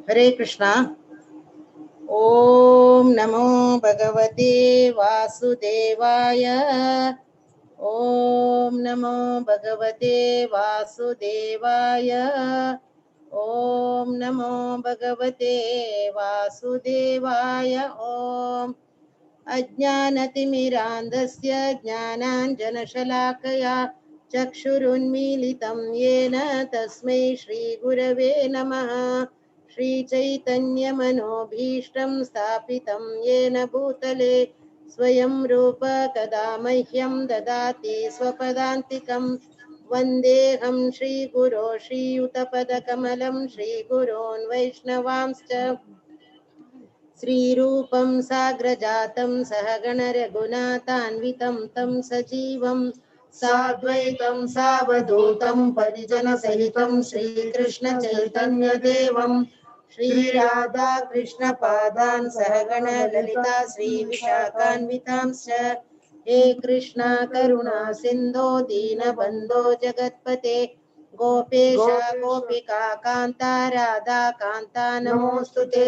हरे कृष्णा। ओम नमो भगवते वासुदेवाय। ओम नमो भगवते वासुदेवाय। ओम नमो भगवते वासुदेवाय। ओम अज्ञानतिमिरान्धस्य ज्ञानाञ्जनशलाकया चक्षुरुन्मीलितं येन तस्मै श्रीगुरवे नमः। श्रीचैतन्यमनोभीष्टं स्थापितं येन भूतले स्वयं रूप कदा मह्यं ददाति स्वपदान्तिकं। वन्देऽहं श्रीगुरो श्रीयुतपदकमलं श्रीगुरोन् वैष्णवांश्च। श्रीरूपं साग्रजातं सहगणरघुनाथान्वितं तं सजीवं साद्वैतं सावधूतं परिजनसहितं श्रीकृष्णचैतन्यदेवं। श्रीराधाकृष्णपादान् सहगण ललिता श्रीविशाखान्वितांश्च। हे कृष्ण करुणा सिन्धो दीनबन्धो जगत्पते गोपेश गोपिका कान्ता राधा कान्ता नमोऽस्तु ते।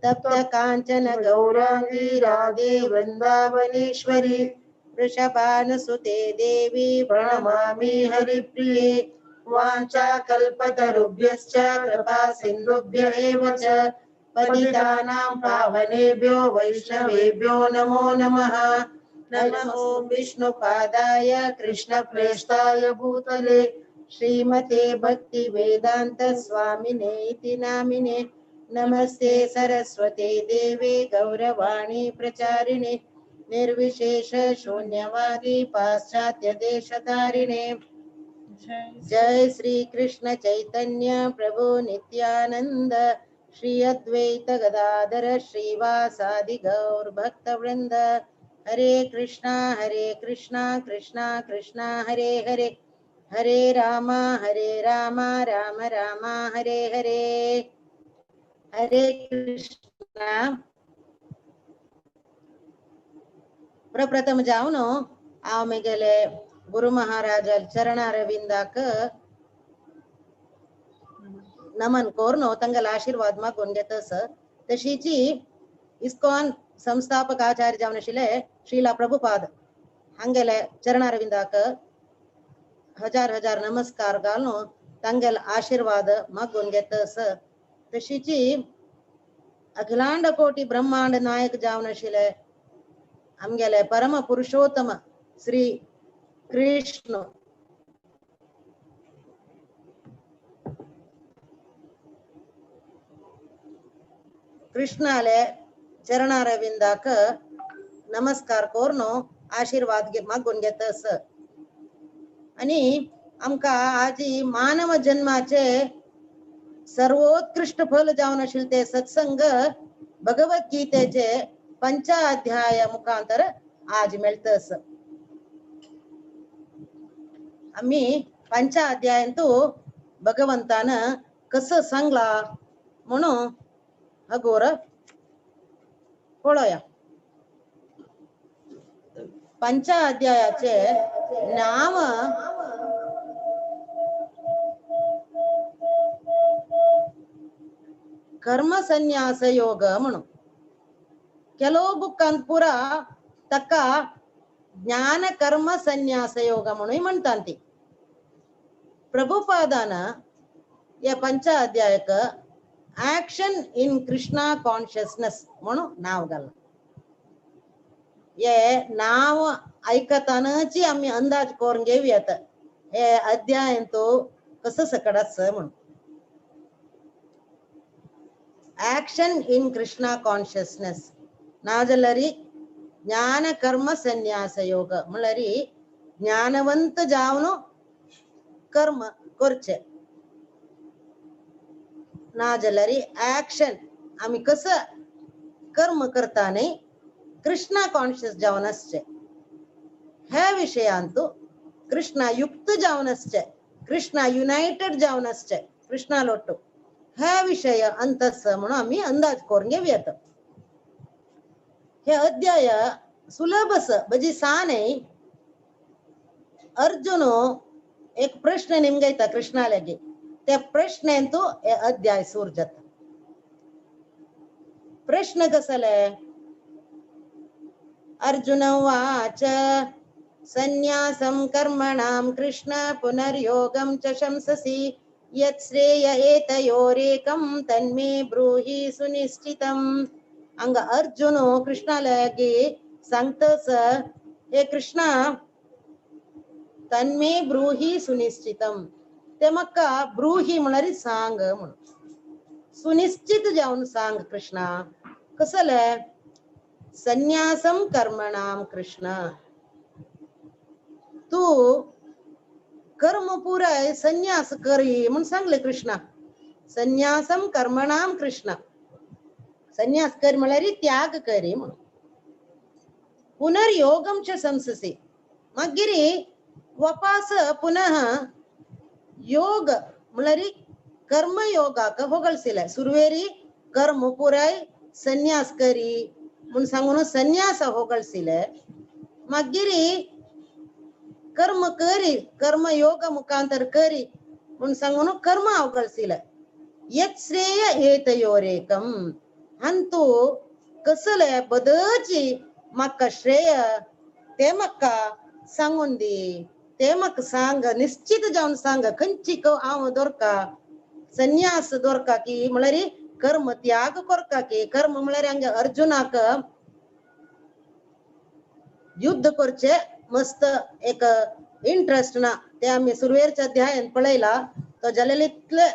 तप्त काञ्चन गौराङ्गी राधे वृन्दावनेश्वरी वृषभानुसुते देवी प्रणमामि हरिप्रिये। वाञ्छा कल्पतरुभ्यश्च कृपा सिन्धुभ्य एव च पतितानां पावनेभ्यो वैष्णवेभ्यो नमो नमः। नमो विष्णुपादाय कृष्णप्रेष्ठाय भूतले श्रीमते भक्तिवेदान्त स्वामिने इति नामिने। नमस्ते सरस्वते देवे गौरवाणी प्रचारिणे निर्विशेष शून्यवादी पाश्चात्य देशतारिणे। जय श्री कृष्ण चैतन्य प्रभु नित्यानंद श्री अद्वैत गदाधर श्रीवासादि गौर भक्त वृंद। हरे कृष्णा कृष्णा कृष्णा हरे हरे, हरे राम राम राम हरे हरे। हरे कृष्णा। प्रप्रथम जावन हांव म्हगेले गुरु महाराज चरणारविंदाक नमन करून तांगेलो आशीर्वाद मागून घेतस। तशीची इस्कॉन संस्थापक आचार्य जावन आशिल्ले श्रीला प्रभुपाद हांगेले चरणारविंदाक हजार हजार नमस्कार घालून तांगेलो आशीर्वाद मागून घेतस। तशीची अखिलांड कोटी ब्रह्मांड नायक जावन आशिल्ले आमगेले परम पुरुषोत्तम श्री कृष्ण कृष्णाले चरणारविंदाक नमस्कार करून आशीर्वाद मागून घेतस। आणि आमकां आजी मानव जन्माचे सर्वोत्कृष्ट फल जावन आशिल्लें ते सत्संग भगवद्गीतेचे पंचाध्याय मुखांतर आज मेळतस। आम्ही पंचाध्यायांतू भगवंतान कसं सांगला म्हणून अगोर पळोवया। पंचाध्यायाचे नाव कर्मसन्यास योग म्हणून ಕೆಲವು ಬುಕ್ಕಾಂತ ಪೂರ ತಕ್ಕ ಜ್ಞಾನ ಕರ್ಮ ಸನ್ಯಾಸ ಯೋಗ म्हणून म्हणतांती। ಪ್ರಭುಪಾದಾನ या पंचाध्यायक ऍक्शन इन कृष्णा कॉन्शियसनेस म्हणून नाव घाला। हे नाव ऐकतानाची आम्ही अंदाज करून घेऊयात हे अध्याय तो कसं सकड आसा म्हणून। ऍक्शन इन कृष्णा कॉन्शियसनेस नाजाल्यार ज्ञान कर्म सन्यास योग म्हणल्यार ज्ञानवंत जावन कर्म करचे नाजाल्यार ऍक्शन आमी कसं कर्म करता न्ही कृष्णा कॉन्शियस जावन आसचे। ह्या विशयांतू कृष्णा युक्त जावन आसचे, कृष्णा युनायटेड जावन आसचे, कृष्णा लोटू ह्या विशय अंतस म्हणून आमी अंदाज करून घेवयात। हे अध्याय सुलभ आसा बजी सा न्ही। अर्जुन एक प्रश्न निमगयता कृष्णा लागी, त्या प्रश्नेंतू हे अध्याय सुरू जाता। प्रश्न कसले? अर्जुन उवाच संन्यासं कर्मणां कृष्ण पुनर्योगं च शंससि यत् श्रेय एतयोरेकं तन्मे ब्रूहि सुनिश्चितम्. हांगा अर्जुन कृष्णा लागी सांगतस, हे कृष्णा तन्मे ब्रूहि सुनिश्चितम, ते म्हाका ब्रूहि म्हळ्यार सांग म्हणून, सुनिश्चित जावन सांग कृष्णा. कसले? संन्यासं कर्मणां कृष्ण, तू कर्म पुराय संन्यास करी म्हणून सांगले कृष्णा. संन्यासं कर्मणां कृष्ण, संन्यास कर म्हळ्यार त्याग करी म्हणून. पुनर्योगं च संससि, मागीर वापास पुनः योग म्हळ्यार कर्मयोगाक होगळसिले. सुरवेरी कर्म पुराय संन्यास करी म्हूण सांगून संन्यास होगळसिले, मागीर कर्म करी कर्मयोग मुखांतर करी म्हूण सांगून कर्म अवगळसिले. यत् श्रेय एतयोरेकं, अंतू कसले बदची म्हाका श्रेय ते म्हाका सांगून दी, ते म्हाका सांग, निश्चित जावन सांग खंयची हांव दवरका संन्यास दवरका की म्हळ्यार कर्म त्याग करका की. कर्म म्हळ्यार हांगा अर्जुनाक युद्ध करचे मस्त एक इंट्रस्ट ना, ते आमी सुरवेरच्या अध्यायान पळयला. तो जालेले इतले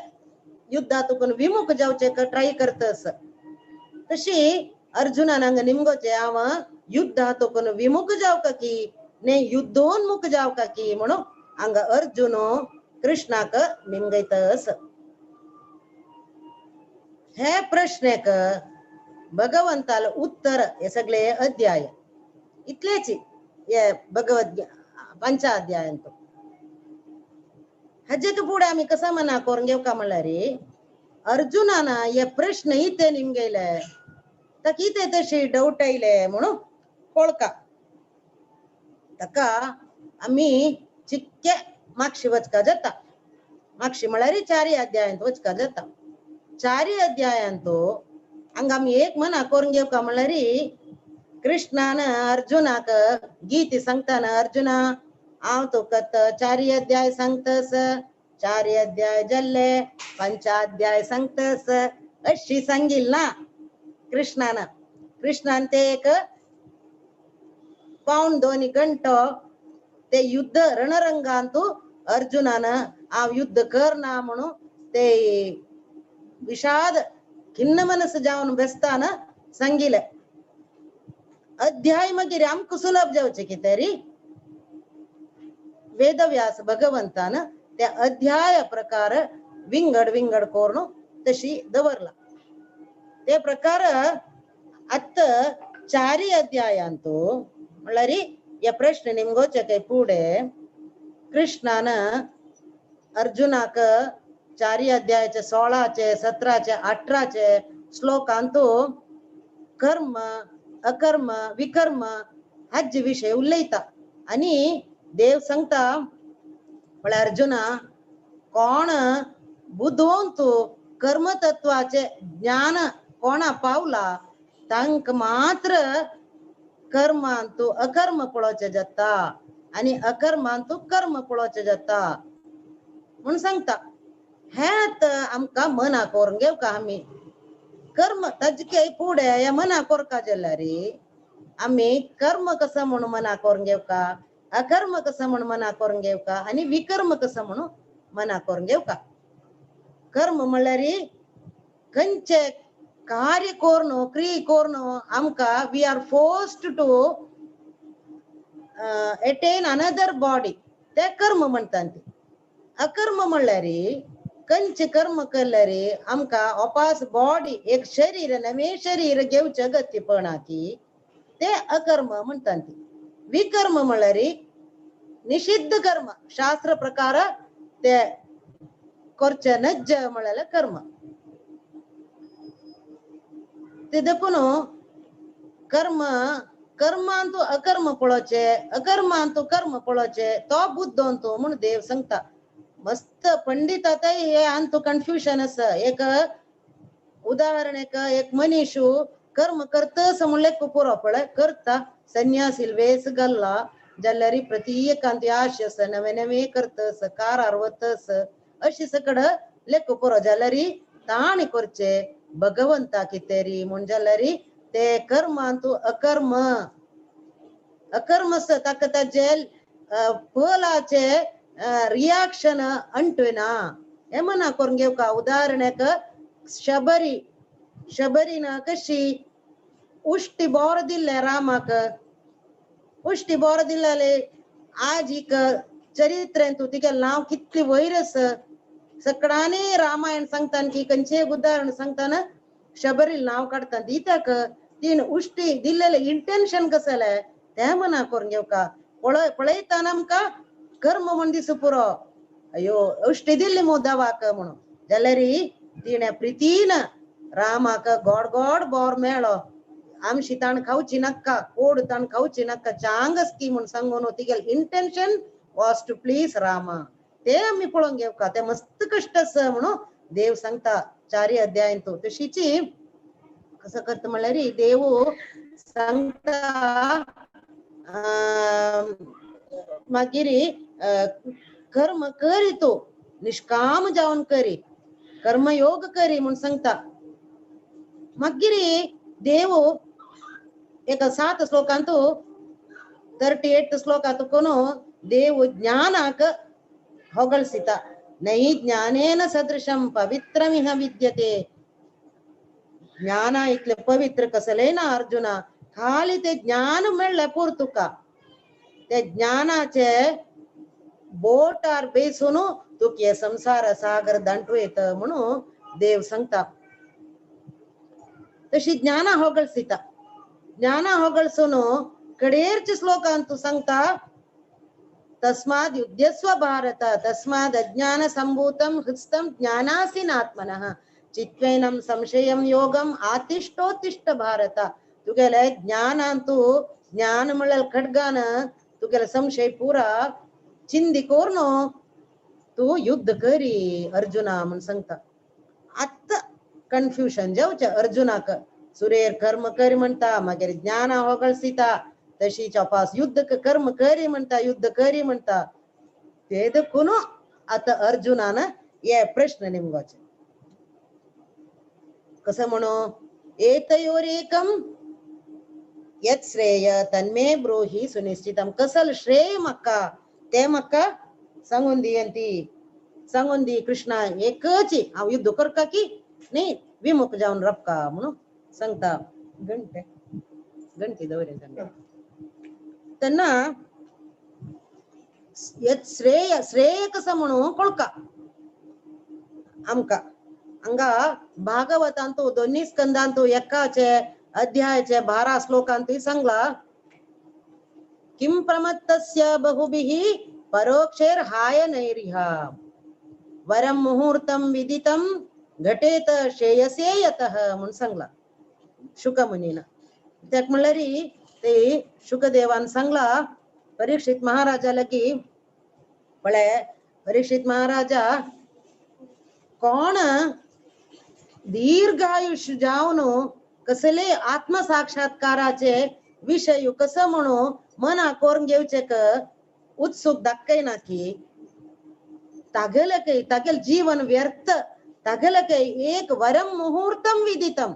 युद्धातून विमुख जावचे ट्राय करतस. तशी अर्जुनान हांगा निमगोचे हांव युद्धातून विमुख जावका की ने युद्धोन्मुख जावका की म्हणून हांगा अर्जुन कृष्णाक निमगयतस. हे प्रश्नेक भगवंताल उत्तर हे सगळे अध्याय इतलेच हे भगवद पंचाध्यायांत. हाजे फुडें आमी कसा मना करून घेवका म्हणल्यार अर्जुनान हे प्रश्न इते निमगयले, ताका इते तशी डावट आयले म्हणून पळका. ताका आमी चिक्के मागशी वचका जाता, मागशी म्हळ्यार चारी अध्यायांत वचका जाता. चारी अध्यायांत हांगा आमी एक मना करून घेवका म्हणल्यार कृष्णान अर्जुनाक गीते सांगताना अर्जुना हांव तुका चारी अध्याय सांगतस, चारी अध्याय जाल्ले पंचाध्याय सांगतस अशी सांगिल ना कृष्णान. कृष्णान ते एक 1.75 घंटो ते युद्ध रणरंगांतू अर्जुनान हांव युद्ध करना म्हणून ते विषाद खिन्न मनस जावन बेसताना सांगिले. अध्याय मागीर आमकां सुलभ जावचें कितें री वेदव्यास भगवंतान त्या अध्याय प्रकार विंगड विंगड करून तशी दवरला. ते प्रकार आतां चारी अध्यायांतू म्हळ्यार हे प्रश्न निमगोचे काय फुडें कृष्णान अर्जुनाक चारी अध्यायाचे 16 17 18 श्लोकांतू कर्म अकर्म विकर्म हाजे विशय उलयता. आनी देव सांगता म्हळ्यार अर्जुना कोण बुदवंत कर्म तत्वाचे ज्ञान कोणा पावला तांकां मात्र कर्मांतू अकर्म पळोवचें जाता आनी अकर्मांतू कर्म पळोवचें जाता म्हूण सांगता. हें आतां आमकां मना करून घेवका आमी कर्म ताजे फुडें ह्या मना करका जाल्यार आमी कर्म कसो म्हूण मना करून घेवका, अकर्म कसो म्हूण मना करून घेवका आनी विकर्म कसो म्हणून मना करून घेवका. कर्म म्हणल्यार खंयचे कार्य करून क्रिया करून आमकां we are forced to attain another body ते कर्म म्हणटात. अकर्म म्हणल्यार खंयचे कर्म केल्यार आमकां अपास बॉडी एक शरीर नवें शरीर घेवचें गतीपणा की ते अकर्म म्हणटात. विकर्म म्हणल्यार निषिद्ध कर्म शास्त्र प्रकार ते करचे नज्ज म्हणल्यार कर्म. ते देखून कर्म कर्मांतू अकर्म पळोवचे अकर्मांतू कर्म पळोवचे तो बुद्धवंतो म्हूण देव सांगता. मस्त पंडित आतां हे आंतू कन्फ्युजन आसा. एक उदाहरण एक एक मनीश कर्म करतस म्हणलें पुरो पळय करता संन्यासील वेस घाल्ला जाल्यार प्रत्येकांत आश आसा नवे नवे करतस कारार वतस अशी सकड लेख पुरो जाल्यार ताणी करचे भगवंता कितेरी म्हूण जाल्यार ते कर्मांतू अकर्म अकर्म ताका ताजे फलाचे रियाक्शन अंटवेना हे मना करून घेवका. उदाहरणाक शबरी शबरीन कशी उश्टी बोर दिल्ले रामाक उश्टी बोर दिल्ले आज एक चरित्रेंतू तिगे नांव कितली वयर आसा सकडांनी रामायण सांगता की खंयचें उदाहरण सांगतना शबरील नांव काडटा दिताक तीन उश्टी दिल्लेले इंटेन्शन कसलें तें मना करून घेवका. पळय पळयतना आमकां कर्म म्हण दिसू पुरो अयो उश्टी दिल्ली मु दवाक म्हणून जाल्यार तिणें प्रितीन रामाक गोड गोड बोर मेळ्ळो आमशी ताण खावची नाका कोड ताण खावची नाका चांग आसती म्हूण सांगून तिगेले intention was to please Rama. ते आमी पळोवन घेवका ते मस्त कश्ट आसा म्हणून देव सांगता चारी अध्यायंतू. तशीची कसं करता म्हणल्यार देव सांगता मागीर कर्म करी तो निष्काम जावन करी कर्मयोग करी म्हूण सांगता. मागीर देव एक 7 श्लोकांतू 38 श्लोकांतू कोण देव ज्ञानाक होगळसिता नೈ ज्ञानेन सदृशं पवित्रमिह विद्यते. ज्ञान इतले पवित्र कसले ना अर्जुना खाली ते ज्ञान मेळ्ळें पुर तुका ते ज्ञानाचे बोटार बेसून तुका हे संसार सागर दांटू येत म्हणून देव सांगता. तशी ज्ञान होगळसिता ज्ञान होगळसून कडेरचे श्लोकांतू सांगता तस्माद् युध्यस्व भारत तस्माद् अज्ञान संभूतं हृत्स्थं ज्ञानासीनात्मनः चित्वेनं संशयं योगम आतिष्ठोत्तिष्ठ भारत. तुगेले ज्ञानांतू ज्ञान म्हणल्यार खड्गान तुगेले संशय पुरा चिंदी कोर्नो तू युद्ध करी अर्जुना म्हूण सांगता. आतां कन्फ्युजन जावचें अर्जुनाक सुरेर कर्म करी म्हणटा मागीर ज्ञाना होगळसिता तशी चपास युद्ध कर्म करी म्हणटा युद्ध करी म्हणटा ते देखून आतां अर्जुनान हे प्रश्न निमगोचे कसं म्हणू एतयोरेकम यत् श्रेय तन्मे ब्रूहि सुनिश्चितम. कसल श्रेय म्हाका ते म्हाका सांगून दी ती सांगून दी कृष्णा एकच हांव युद्ध करका की न्ही विमुख जावन रपका म्हणून सांगता. घंटे घंटी दवरे सांगता तेन्ना यत् श्रेय श्रेय कसं म्हणून कळका आमकां. हांगा भागवतांतू दोन्ही स्कंदांतू एकाचे अध्यायाचे 12 श्लोकांतूय सांगला किं प्रमत्तस्य बहुभिः परोक्षैर् हायनैरिह वरं मुहूर्तं विदितं घटेत श्रेयसे यतः म्हूण सांगला शुकमुनीन. कित्याक म्हणल्यार ते शुकदेवान सांगला परीक्षित महाराजा की पळय परीक्षित महाराजा कोण दीर्घायुष्य जावन कसले आत्मसाक्षात्काराचे विषय कसं म्हणून मना करून घेवचे उत्सुक दाखयना की तागेले काही तागेल जीवन व्यर्थ तागेले काही एक वरम मुहूर्तम विदितम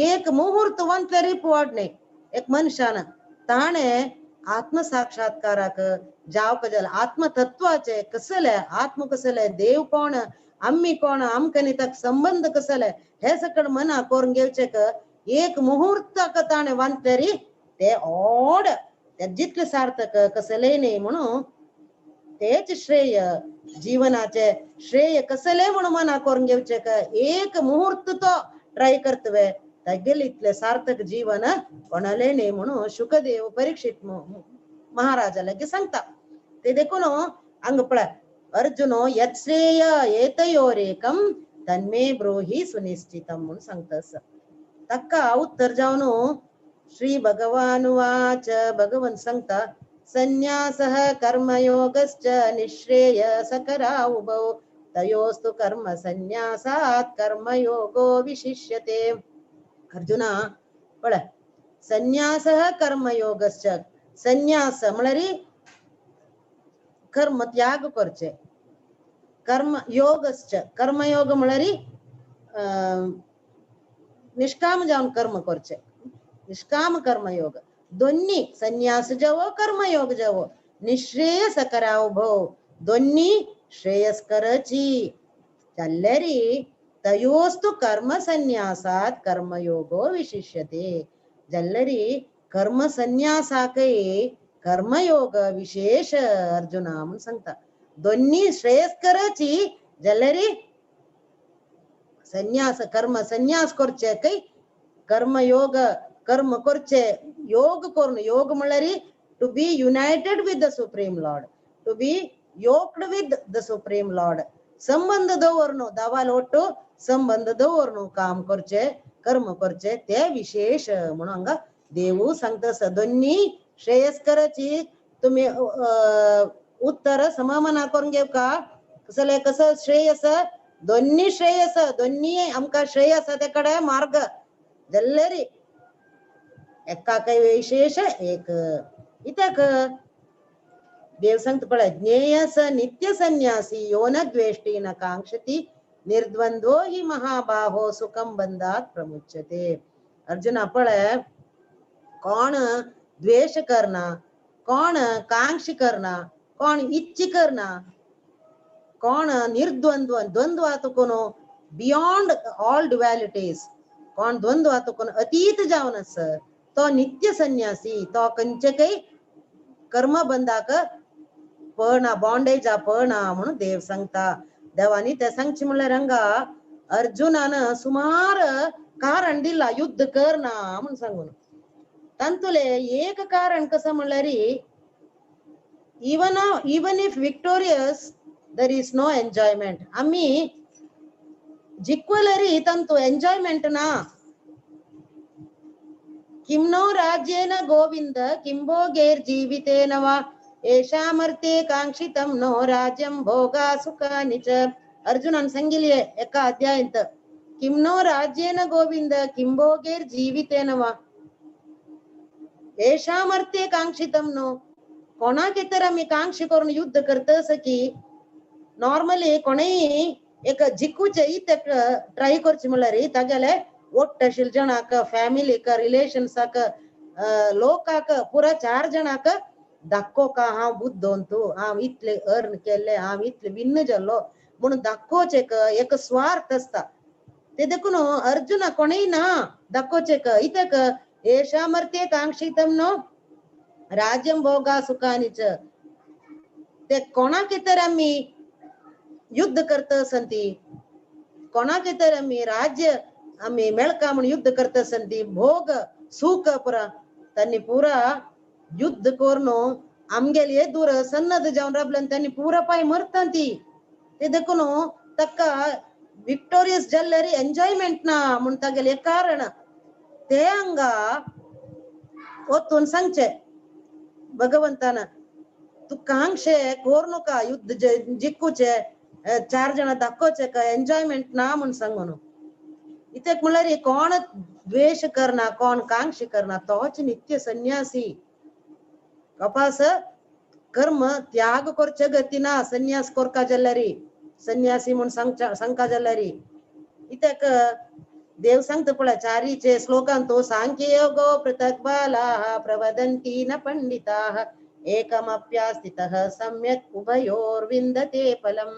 एक मुहूर्त वंतले रिपवाड न्ही एक मनशान ताणे आत्मसाक्षात्काराक जावक जाल आत्मतत्वाचे कसले आत्म कसले देव कोण आम्ही कोण आमकां आनी ताका संबंध कसले हे सकड मना करून घेवचे एक मुहूर्ताक ताणे वांतले ते ओड ते जितले सार्थक कसले न्ही म्हणून तेच श्रेय जीवनाचे श्रेय कसले म्हणून मना करून घेवचे एक मुहूर्त तो ट्राय करतवे तागेले इतले सार्थक जीवन कोणाले न्ही म्हणून शुकदेव परीक्षित महाराजा लागीं सांगता. ते देखून हांगा पळय अर्जुनो यत् श्रेय एतयोरेकम तन्मे ब्रूहि सुनिश्चितम म्हूण सांगता आसा. ताका उत्तर जावन श्री भगवानुवाच भगवंत सांगता संन्यासः कर्मयोगश्च निःश्रेय सकरा उभौ तयोस्तु कर्म संन्यासात् कर्मयोगो विशिष्यते. अर्जुना पळय संन्यास कर्मयोगश्च. संन्यास म्हळ्यार कर्म त्याग करचे, कर्म योगश्च कर्मयोग म्हळ्यार निष्काम जावन कर्म करचे, निष्काम कर्मयोग. दोन्ही संन्यास जावो कर्मयोग जावो निश्रेयस कराव भो, दोन्ही श्रेयस्करची जाल्यारी तयोस्तु कर्म संन्यासात कर्मयोगो विशिष्यते. जाल्यारी कर्म संन्यासाकय कर्मयोग विशेष अर्जुना म्हणून सांगता. दोन्ही श्रेयस्करची जाल्यारी संन्यास कर्म संन्यास करचे कय कर्मयोग कर्म करचे योग करून. योग म्हळ्यार to be united with the supreme lord, to be yoked with the supreme lord. संबंध दवरनो दावाल ಒಟ್ಟು संबंध दवरनो काम करचे कर्म करचे ते विशेष म्हणून हांगा देवू सांगता. दोन्ही श्रेयस्कराची तुम्ही उत्तर सममना करून घेवका. कसले कसं श्रेयस, दोन्ही श्रेयस, दोन्ही आमकां श्रेय आसा ते कडेन मार्ग जाल्यारी एका काय विशेष एक. इत्याक देव सांगता पळय ज्ञेय स नित्य संन्यासी यो न द्वेष्टी न कांक्षती निर्द्वंद्वो हि महाबाहो सुखम बंधात प्रमुच्यते. अर्जुना पळय कोण द्वेष करना, कोण कांक्ष करना, कोण इच्छी करना, कोण निर्द्वंद्व द्वंद्वातून बियॉन्ड ऑल ड्युएलिटीज कोण द्वंद्वातून अतीत जावन आस तो नित्य संन्यासी, तो खंयचे काही कर्मबंधाक पळना, बॉन्डेजा पळना म्हणून देव सांगता. देवानी ते सांगचे म्हणल्यार हांगा अर्जुनान सुमार कारण दिला युद्ध करना म्हणून सांगून. तांतुले एक कारण कसं म्हणल्यार even even if victorious there is no enjoyment. आमी जिखल्यारी तांतू एन्जॉयमेंट ना. किं नो राज्येन गोविंद किं भोगैर्जीवितेन वा येषामर्थे कांक्षितं नो राज्यं भोगा सुखानि च. अर्जुनान सांगिल्ले एका अध्यायांत किं नो राज्येन गोविंद किं भोगैर्जीवितेन वा येषामर्थे कांक्षितं नो. कोणाक तर आमी कांक्ष करून युद्ध करता की नॉर्मली कोणेय एक जिखूचे इतक ट्राय करचे म्हणल्यार तागेले ಒಟ್ಟು आशिल्ले जणांक फॅमिलीक रिलेशन्साक लोकाक पुरा चार जणांक दाखोवका हांव बुद्धवंतू, हांव इतले अर्न केल्ले, हांव इतले विन्न जाल्लो म्हणून दाखोवचें एक स्वार्थ आसता. ते देखून अर्जुना कोणेय ना दाखोवचें इत्याक येषामर्थे कांक्षितं नो राज्यं भोगा सुखानि च. ते कोणाक तर आमी युद्ध करता संती, कोणाक तर आमी राज्य आमी मेळका म्हण युद्ध करता संती, भोग सुख पुरा त्यांनी पुरा युद्ध करून आमगेले दूर सन्नद जावन राबले त्यांनी पुरा पाय मरता ती. ते देखून ताका विक्टोरियस जाल्यार एन्जॉयमेंट ना म्हण तागेले कारण ते हांगा वतून सांगचे भगवंतान तू कांक्षे कोर नका युद्ध जिखूचे चार जण दाखोवचे का एन्जॉयमेंट ना म्हण सांगून. इत्याक म्हणल्यार कोण द्वेष करना कोण कांक्ष करना तोच नित्य संन्यासी. कपास कर्म त्याग करचे गती ना संन्यास कोरका जाल्यारी संन्यासी म्हण सांगका जाल्यारी. इत्याक देव सांगता पळय चारीचे श्लोकांत तो सांख्ययोगो पृथक् बालाः प्रवदन्ति न पंडिताः एकमप्यास्थितः सम्यक् उभयोर्विन्दते फलम्.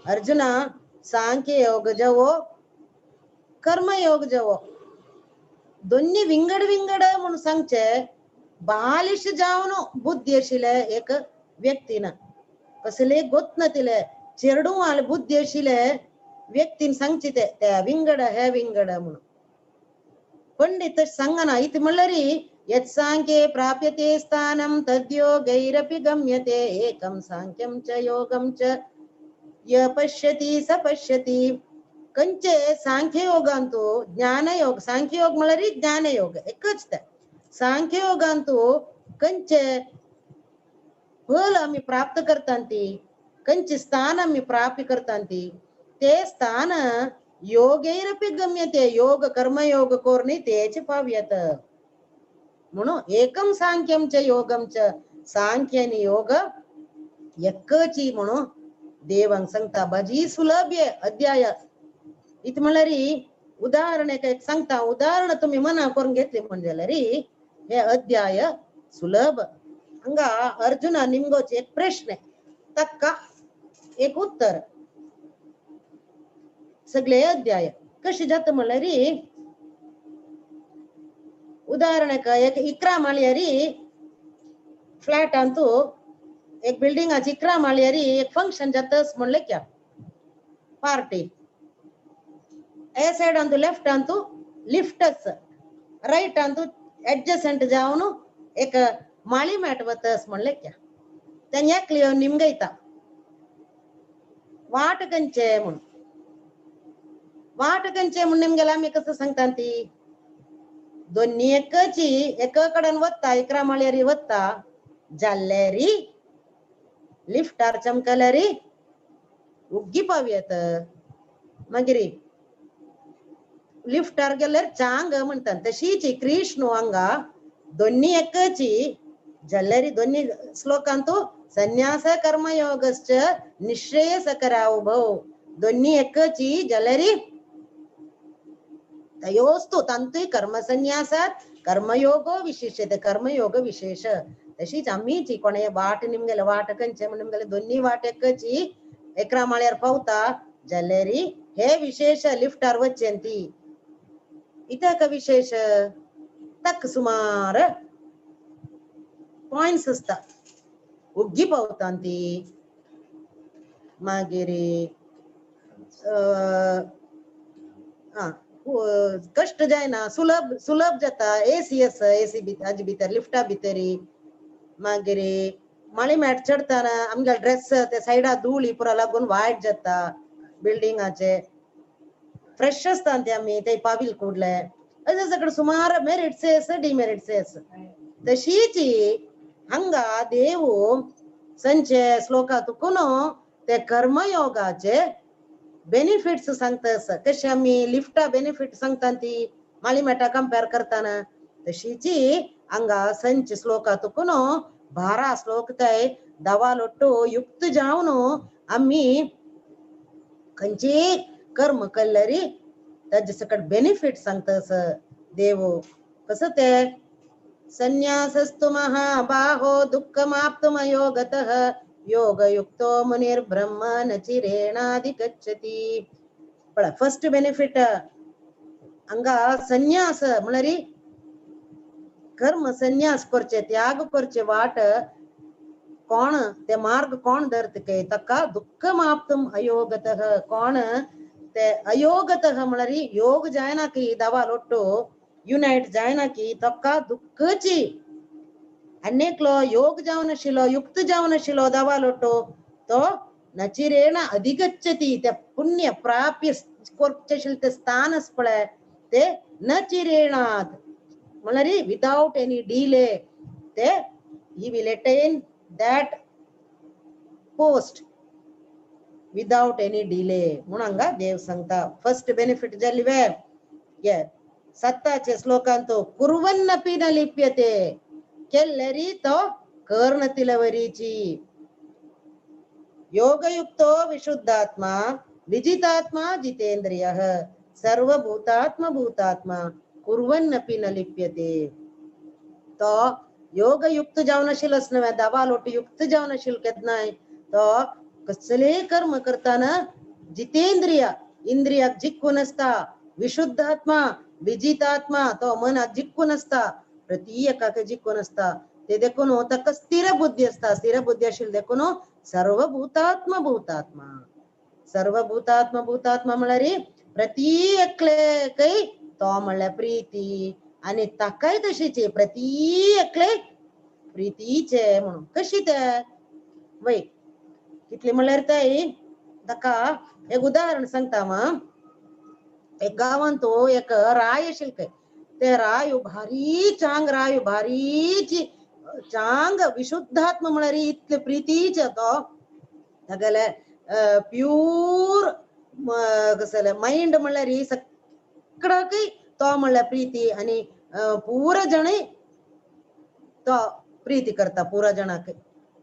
अर्जुना सांख्ययोग जवो कर्मयोग जवो दोन्ही विंगड विंगड म्हणून सांगचे बालिश जावन बुद्धी आशिल्ले एक व्यक्तीन कसले गोत नातिले चेडूं बुद्धी आशिल्ले व्यक्तीन सांगचे ते त्या विंगड हे विंगड म्हणून. पंडित सांगना इति म्हणल्यार यत् सांख्ये प्राप्यते स्थानं तद्योगैरपि गम्यते एकं सांख्यं च योगं च य पश्यति स पश्यति. कंचे सांख्ययोगांतु ज्ञानयोग, सांख्ययोग म्हणल्यार ज्ञानयोग एकच ते. सांख्ययोगांतु कंचे फल आमी प्राप्त करतांती, कंचे स्थान आमी प्राप्त करतांती ते स्थान योगैरपि गम्यते योग कर्मयोग कोरणी तेच पावयत. म्हणून एकम सांख्यम च योगम च सांख्य आणि योग एकची म्हणून देवांक सांगता. बाजी सुलभ अध्याय इथं म्हणल्यार उदाहरण एक सांगता, उदाहरण तुम्ही मना करून घेतली म्हणजे जाल्यार हे अध्याय सुलभ. हांगा अर्जुना निमगोचे एक प्रश्न ताका एक उत्तर सगळे अध्याय कशी जाता म्हणल्यार उदाहरण एक 11 माळ्यार फ्लॅटांतू एक बिल्डिंगाची 11 माळ्यार एक फंक्शन जातस म्हणले क्या पार्टी. ए साइड अंतु लेफ्ट अंतु लिफ्टस रैट अंतु एडजसेंट जावन एक माळी मॅट वतस म्हणले क्या तेन्ना एकली येवन निमगयता वाट खंयचे म्हणून. वाट खंयचे म्हणून निमगेला आमी कसं सांगता ती दोन्ही एकची एका कडेन वता 11 माळ्यार वता जाल्ल्यारी लिफ्टार चमकल्यारी उग्गी पावयत. मागीर लिफ्टार गेल्यार चांग म्हणतात तशीच कृष्ण हांगा दोन्ही एकची जाल्यारी दोन्ही श्लोकांतू संन्यास कर्मयोगश्च निश्रेयसकरा उभौ दोन्ही एकची जाल्यारी तयोस्तु तंतु कर्मसन्यासात कर्मयोगो विशिष्यते कर्मयोग विशेष. तशीच आमीची कोणे वाट निमगेले वाट खंयचे म्हण निमगेले दोन्ही वाट एकची 11 माळ्यार पावता जाल्यारी हे विशेष लिफ्टार वचचें ती इतक विशेष तक सुमार पॉइंट्स आसता उग्गी पावता ती. मागीर कष्ट जायना सुलभ सुलभ जाता. एसी आसा एसी हाजे भितर लिफ्टा भितरी. मागीर माळी मॅट चडताना आमगे ड्रेस ते सायडा धूळ पुरा लागून वायट जाता बिल्डिंगाचे. फ्रेश आसता ते आमी ते पावील कुडले अशें सगळें सुमार मेरिट्स आसा डिमेरिट्स आसा. तशीच हांगा देव संचे श्लोका तुकून ते कर्मयोगाचे बेनिफिट्स सांगता. कशे आमी लिफ्टा बेनिफिट सांगता ती माळी मेटा कंपेर करताना तशीच हांगा संच श्लोका तुकून 12 श्लोक ते दवा लोट्टू युक्त जावन आमी खंयचे कर्म केल्यारी ताजे सकट बेनिफिट सांगता देव. कसं ते संन्यासस्तु महाबाहो दुःखमाप्तुमयोगतः योगयुक्तो मुनिर्ब्रह्म न चिरेणाधिगच्छति. पळय फर्स्ट बेनिफिट हांगा संन्यास म्हणल्यार कर्म संन्यास करचे त्याग करचे वाट कोण ते मार्ग कोण धरता काय ताका दुःखमाप्तुम अयोगतः. कोण ते अयोगतः म्हणल्यार योग जायना की दवा लोट्टू युनायट जायना की ताका दुःखची. आनी योग जावन आशिल्लो युक्त जावन आशिल्लो दवा लोटो तो नचिरेण अधिगच्छति ते पुण्य प्राप्य करचें आशिल्लें तें स्थान आसा पळय ते नचिरेणात् म्हणल्यार विदाउट एनी डिले ते he will attain that post without any delay म्हणून हांगा देव सांगता. फर्स्ट बेनिफिट जाली वे ये सत्ताचे श्लोकांत कुर्वन्नपि न लिप्यते केल्लेरी तो कर्ण तिलवरीची. योगयुक्तो विशुद्धात्मा विजितात्मा जितेंद्रियः सर्वभूतात्म भूतात्मा कुर्वन्नपि न लिप्यते. तो योगयुक्त जावन आशिल्लोच न्हय दावा लोट युक्त जावन आशिल्लो केन्नाय तो कसले कर्म करताना जितेंद्रिय इंद्रियाक जिखून आसता विशुद्धात्मा विजितात्मा तो मनाक जिखून आसता प्रति एकाक जिखून आसता ते देखून ताका स्थिर बुद्धी आसता. स्थिर बुद्धी आशिल्ली देखून सर्वभूतात्म भूतात्मा सर्वभूतात्म भूतात्मा म्हळ्यार प्रति एकलेकय तो म्हणल्यार प्रीती आनी ताकाय तशीच प्रति एकले प्रितीचे म्हणून कशी ते वय कितली म्हणल्यार ताई ताका एक उदाहरण सांगता मा. एक गांवांत तो एक राय आशिल्ले खंय ते राय भारी चांग राय भारीची चांग विशुद्धात्म म्हळ्यार इतले प्रितीचे तो तागेले प्यूर कसले मायंड म्हणल्यार ही सगळ्याकय तो म्हणल्यार प्रीती आनी पुरा जाणय तो प्रीती करता पुरा जाणाक.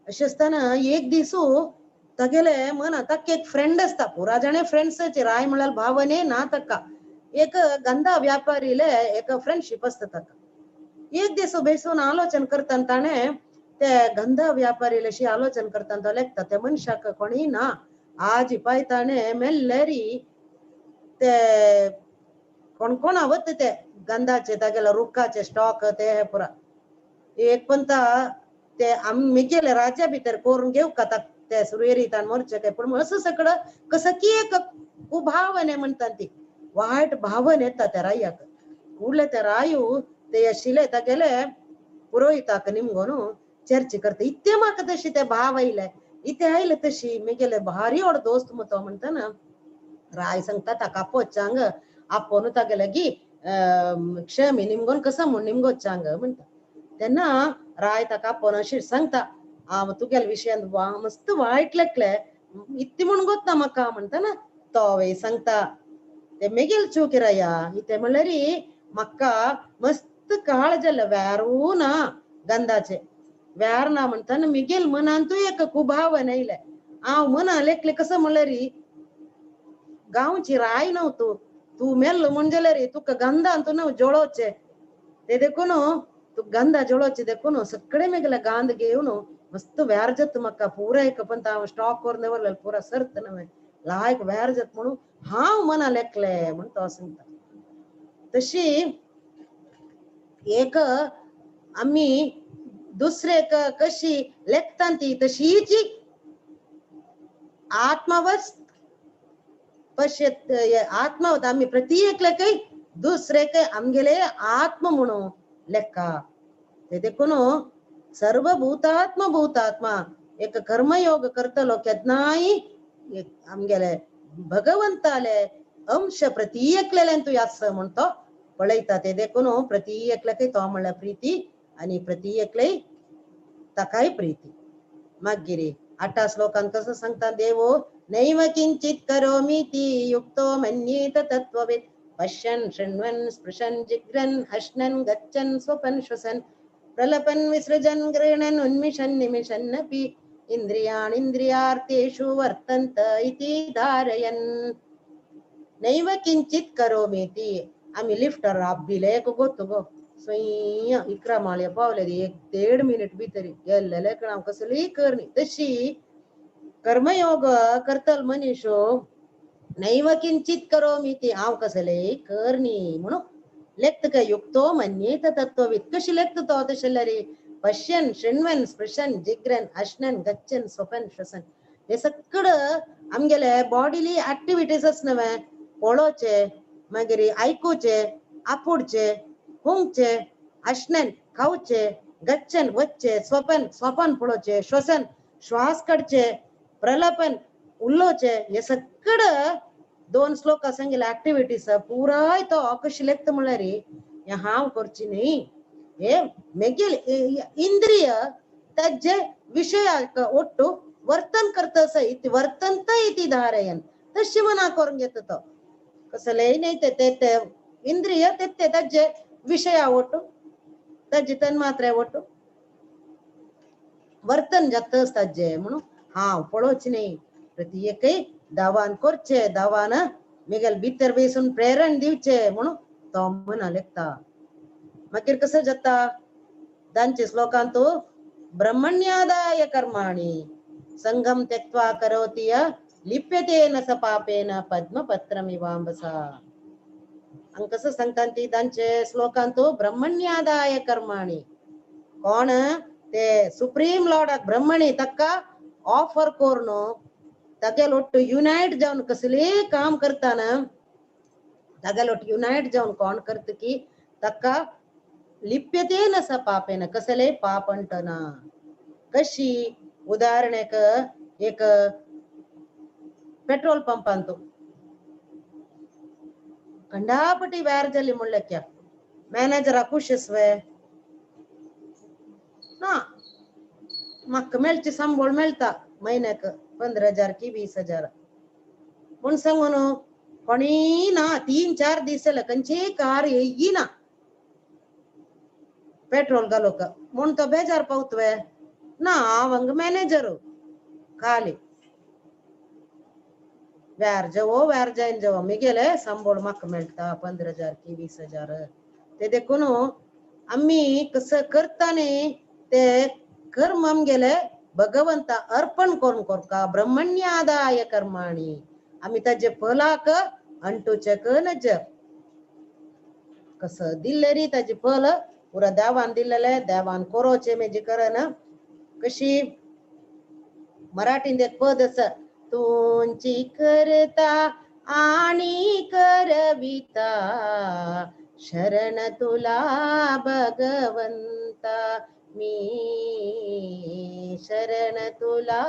अशें आसतना एक दिसू तागेले मना ताका एक फ्रेंड आसता, पुरा जाणे फ्रेंड्स राय म्हणल्यार भावने ना ताका एक गंधा व्यापारीले एक फ्रेंडशीप आसता ताका. एक दीस बेसून आलोचन करताना ताणें ते गंधा व्यापारीले अशी आलोचन करताना तो लेखता त्या मनशाक कोणी ना आज पाय ताणें मेल्लेरी ते कोण कोण वता ते गंधाचे तागेले रुखाचे स्टॉक ते पुरा एक पंता ते आमी गेले राज्या भितर करून घेवका ते सुरवेरी ताण मोर्चे काय पूण असं सगळं कसं की एक कुभावने म्हणतात ती वायट भावन येता त्या रायाक. उरले त्या रायू ते आशिल्ले तागेले पुरोहिताक निमगोन चर्चा करता इत्ते म्हाका तशी ते भाव आयले इते आयले तशी मेगेले भारी व्हड दोस्त मुतो म्हणटाना राय सांगता ताका आपोवचांग आपोवन तागेले की क्षमी निमगोन कसं म्हूण निमगोचांग म्हणटा. तेन्ना राय ताका आपोवन अशें सांगता हांव तुगेल्या विशयान मस्त वायट लेखले इत्ते म्हूण गोतना म्हाका म्हणटाना तो वय सांगता ते मेगेल चूक राया इते म्हणल्यार म्हाका मस्त काळ जालें व्यारू ना गंधाचे व्यार ना म्हणटाना मिगेल मनांतूय एक कुभावन आयलें हांव मना लेखले कसं म्हणल्यार गांवची राय न्हू तूं तूं मेल्लो म्हण जाल्यार तुका गंधान तूं न्हू जळोवचें ते देखून तूं गंधा जळोवचें देखून सगळे मेगेले गांध घेवन मस्त व्यार जाता म्हाका पुरा एक पण हांव स्टॉक करून दवरलें पुरा सर्त न्हय लायक व्यार जाता म्हणून हांव मना लेखले म्हण तो सांगता. तशी एक आमी दुसरे कशी लेखता ती तशीच आत्मवच पश्यत आत्मवत आमी प्रति एकल्याकय दुसरेकय आमगेले आत्म म्हणून लेखा. ते देखून सर्वभूतात्म भूतात्मा एक कर्मयोग करतलो केन्नाय आमगेले भगवंताले अंश प्रति एकल्यान तूं आस म्हण तो पळयता. ते देखून प्रति एकल्याकय तो म्हणल्यार प्रीती आनी प्रति एकलेय ताकाय प्रीती. मागीर आठा श्लोकान कसं सांगता देवो नैव किंचित करोमीति युक्तो मन्येत तत्त्ववित् पश्यन् शृण्वन् स्पृशन् जिघ्रन् अश्नन् गच्छन् स्वपन् श्वसन् प्रलपन् विसृजन् गृह्णन् उन्मिषन् निमिषन्नपि इंद्रियाणीन्द्रियार्थेषु वर्तन्त इति धारयन्. नैव किंचित करोमीति आमी लिफ्टर राबिले गोतो गो स्वयं 11 माळ्या पावले 1-1.5 मिनिट भितर गेल्लेले हांव कसलीय करणी. तशी कर्मयोग करतल मनीशो नैव किंचित करोमीति हांव कसलेय करणी म्हणून लेखत काय युक्तो मन्येत तत्त्ववित् कशी लेखत तो तशें रे पश्यन शृण्वन स्पृशन जिघ्रन अश्नन गच्छन स्वपन श्वसन हे सगळं आमगेले बॉडीली ऍक्टिव्हिटीजच नव्हे पळोवचे मागीर आयकुचे आपुडचे हुंगचे अश्नन खावचे गच्छन वच्चे स्वपन स्वपन पळोवचे श्वसन श्वास काडचे प्रलपन उलोवचे हे सगळं 2 श्लोक सांगितले ऍक्टिव्हिटीज पुराय तो कशी लेखता म्हणल्यार हे हांव करची न्ही हे मेगेल इंद्रिय ताजे विशयाक ಒಟ್ಟು वर्तन करता इति वर्तन्त इति धारयन तशी मना करून घेता तो कसलेय न्ही ते ते इंद्रिय ते ते ताजे विशया ಒಟ್ಟು ताजे तन्मात्रे ಒಟ್ಟು वर्तन जाता ताजे म्हणून हांव पळोवचें न्ही प्रति एकय दावान करचे दावान मेगेल भितर बेसून प्रेरण दिवचे म्हणून तो मना लेखता. मागीर कसं जाता तांचे श्लोकांत ब्रह्मण्यादाय कर्माणि संगम त्यक्त्वा करोति य लिप्यते न स पापेन पद्मपत्रमिवांबसा. हांगा कसं सांगता ती तांचे श्लोकांत ब्रह्मण्यादाय कर्माणि कोण ते सुप्रीम लॉर्डाक ब्रह्मणी ताका ऑफर करून तागेल ಒಟ್ಟು युनायट जावन कसलेय काम करताना तागेल ಒಟ್ಟು युनायट जावन कोण करता की ताका लिप्यते न स पापेन कसले पाप अंटना. कशी उदाहरणेक एक पेट्रोल पंपांतु कंडापटी व्यार जाली म्हणल्यार मॅनेजरा खुश आसवे ना म्हाका मेळची संबळ मेळटा म्हयन्याक 15,000 की 20,000 म्हूण सांगून कोणी ना 3-4 दीस जाले खंयचीय कार येयना पेट्रोल घालूंक म्हूण तो बेजार पावतवे ना. हांव हांगा मॅनेजर खाली व्यार जेवो व्यार जायन जेवो मिगेले संबोळ म्हाका मेळटा 15,000 की 20,000. ते देखून आमी कसं करता न्ही ते कर्म आमगेले भगवंता अर्पण करून करका. ब्रह्मण्यादाय कर्माणी आमी ताजे फलाक अंटूचेक नज कसं दिल्ले री ताजे फल पुरा देवान दिल्लेले देवान कोरोचे मेजी करन. कशी मराठीन एक पद आसा, तुंची करता आणि करविता शरण तुला भगवंता मी शरण तुला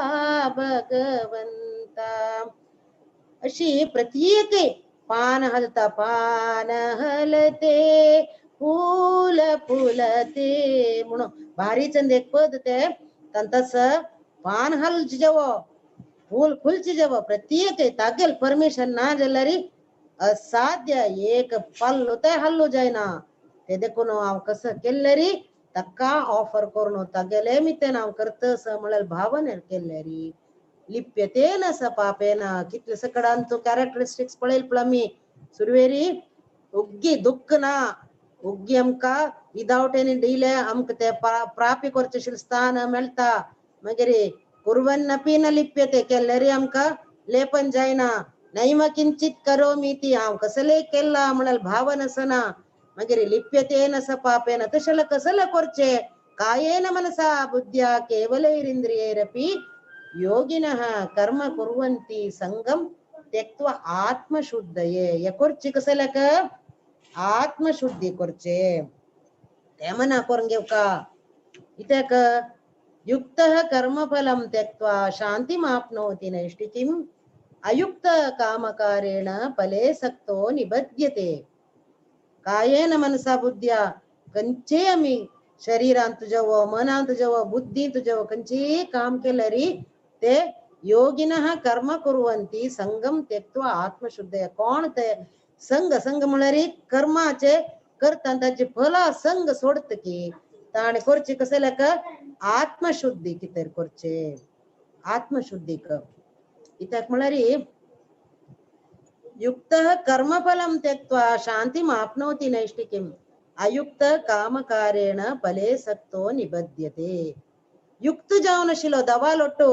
भगवंता. अशी प्रत्येक पान हलता पान हलते फूल फुलते म्हणून भारी चंद एक पद ते तस पान हलची जेवो फूल फुलची जेवो प्रत्येक तागेल परमिशन ना जाल्यार असाध्य एक पल्लू ते हल्लू जायना. ते देखून हांव कसं केल्ले री ताका ऑफर करून तागेले मितेन हांव करतस म्हळ्यार भावने केल्ले री. लिप्यतेन स पापेन कितले सकडान तो कॅरेक्टरिस्टिक्स पळयल पळय आमी सुरवेरी उग्गी दुःख ना उग्गी आमकां विदावट एनी डिले आमकां ते प्राप्य करचें स्थान मेळटा. मागीर कुर्वन्नपी न लिप्यते केल्ले री आमकां लेपन जायना. नैव किंचित करोमि ती हांव कसले केल्ला म्हळ्यार भावन आसना. मागीर लिप्यतेन स पापेन तशें कसले करचें कायेन मनसा बुद्ध्या केवलैरिन्द्रियैरपि योगिनः कर्म कुर्वन्ति संगम त्यक्त्वा आत्मशुद्धये. हे करचे कसल्याक आत्मशुद्धी करचे ते मना करून घेवका. कित्याक युक्तः कर्मफलं त्यक्त्वा शान्तिमाप्नोति नैष्ठिकीम् अयुक्त कामकारेण फले सक्तो निबध्यते. कायेन मनसा बुद्ध्या खंयचेय आमी शरीरान तुजवो मनान तुजवो बुद्धीन तुजवो खंयचेय काम केल्यार ते योगिनः कर्म कुर्वन्ति संगम त्यक्त्वा आत्मशुद्धये. कोण ते संग संग म्हळ्यार कर्माचे करता ताचे फला संग सोडत की ताणें करचे कसल्याक आत्मशुद्धी कितें करचे आत्मशुद्धी कित्याक म्हळ्यार युक्तः कर्मफलं त्यक्त्वा शान्तिमाप्नोति नैष्ठिकीम् अयुक्त कामकारेण फले सक्तो निबध्यते. युक्त जावन आशिल्लो दवालोटो